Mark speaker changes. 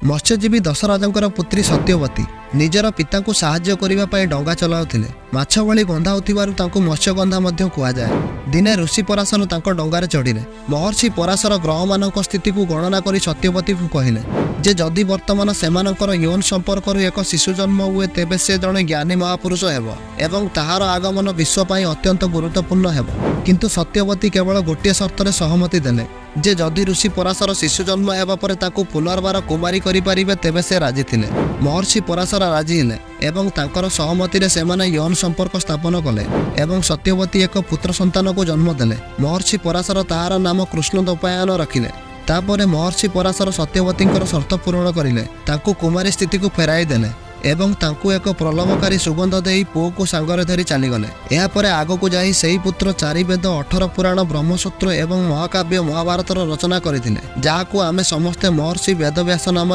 Speaker 1: ମତ୍ସ୍ୟଜୀବୀ ଦଶରାଜଙ୍କର ପୁତ୍ରୀ ସତ୍ୟବତୀ ନିଜର ପିତାଙ୍କୁ ସାହାଯ୍ୟ କରିବା ପାଇଁ ଡଙ୍ଗା ଚଲାଉଥିଲେ। ମାଛ ଭଳି ଗନ୍ଧାଉଥିବାରୁ ତାଙ୍କୁ ମତ୍ସ୍ୟଗନ୍ଧା ମଧ୍ୟ କୁହାଯାଏ। ଦିନେ ଋଷି ପରାଶର ତାଙ୍କ ଡଙ୍ଗାରେ ଚଢ଼ିଲେ। ମହର୍ଷି ପରାଶର ଗ୍ରହମାନଙ୍କ ସ୍ଥିତିକୁ ଗଣନା କରି ସତ୍ୟବତୀକୁ କହିଲେ ଯେ ଯଦି ବର୍ତ୍ତମାନ ସେମାନଙ୍କର ଯୌନ ସମ୍ପର୍କରୁ ଏକ ଶିଶୁ ଜନ୍ମ ହୁଏ, ତେବେ ସେ ଜଣେ ଜ୍ଞାନୀ ମହାପୁରୁଷ ହେବ ଏବଂ ତାହାର ଆଗମନ ବିଶ୍ୱ ପାଇଁ ଅତ୍ୟନ୍ତ ଗୁରୁତ୍ୱପୂର୍ଣ୍ଣ ହେବ। କିନ୍ତୁ ସତ୍ୟବତୀ କେବଳ ଗୋଟିଏ ସର୍ତ୍ତରେ ସହମତି ଦେଲେ ଯେ ଯଦି ଋଷି ପରାଶର ଶିଶୁ ଜନ୍ମ ହେବା ପରେ ତାକୁ ପୁନର୍ବାର କୁମାରୀ କରିପାରିବେ, ତେବେ ସେ ରାଜି ଥିଲେ। ମହର୍ଷି ପରାଶର ରାଜି ହେଲେ ଏବଂ ତାଙ୍କର ସହମତିରେ ସେମାନେ ଯୌନ ସମ୍ପର୍କ ସ୍ଥାପନ କଲେ ଏବଂ ସତ୍ୟବତୀ ଏକ ପୁତ୍ର ସନ୍ତାନକୁ ଜନ୍ମ ଦେଲେ। ମହର୍ଷି ପରାଶର ତାହାର ନାମ କୃଷ୍ଣ ଦ୍ୱୈପାୟନ ରଖିଲେ। ତାପରେ ମହର୍ଷି ପରାଶର ସତ୍ୟବତୀଙ୍କର ସର୍ତ୍ତ ପୂରଣ କରିଲେ, ତାଙ୍କୁ କୁମାରୀ ସ୍ଥିତିକୁ ଫେରାଇ ଦେଲେ ଏବଂ ତାଙ୍କୁ ଏକ ପ୍ରଲୋଭକାରୀ ସୁଗନ୍ଧ ଦେଇ ପୁଅକୁ ସାଙ୍ଗରେ ଧରି ଚାଲିଗଲେ। ଏହାପରେ ଆଗକୁ ଯାଇ ସେହି ପୁତ୍ର ଚାରି ବେଦ, 18 ପୁରାଣ, ବ୍ରହ୍ମସୂତ୍ର ଏବଂ ମହାକାବ୍ୟ ମହାଭାରତର ରଚନା କରିଥିଲେ, ଯାହାକୁ ଆମେ ସମସ୍ତେ ମହର୍ଷି ବେଦବ୍ୟାସ ନାମରେ